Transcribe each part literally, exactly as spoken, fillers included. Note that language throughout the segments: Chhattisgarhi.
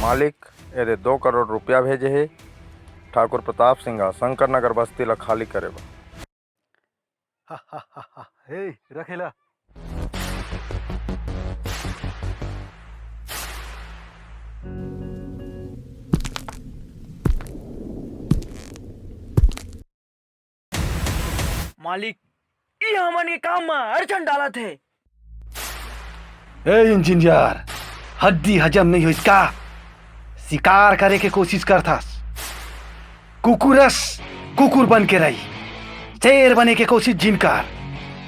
मालिक, एदे दो करोड़ रुपया भेजे हे। ठाकुर प्रताप सिंह ह शंकर नगर बस्ती ला खाली करे बर। हे, रखेला। मालिक, ई हमन के काम म अड़चन डालत हे। ए इंजीनियर, हड्डी हजम नहीं होइस का? शिकार करे के कोशिश करथस। कुकुरस कुकुर बन के रही, शेर बने के कोशिश जिन कर,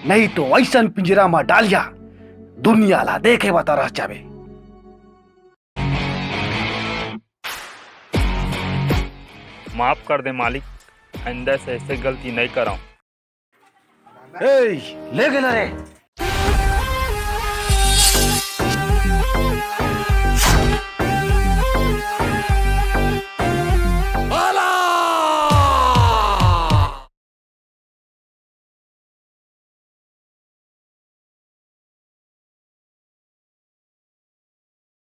नहीं तो ऐसन पिंजरा म डालिया, दुनिया ला देखे बता रह जाबे। माफ कर दे मालिक, आइंदा से ऐसे गलती नहीं करव। ए, ले गेला रे।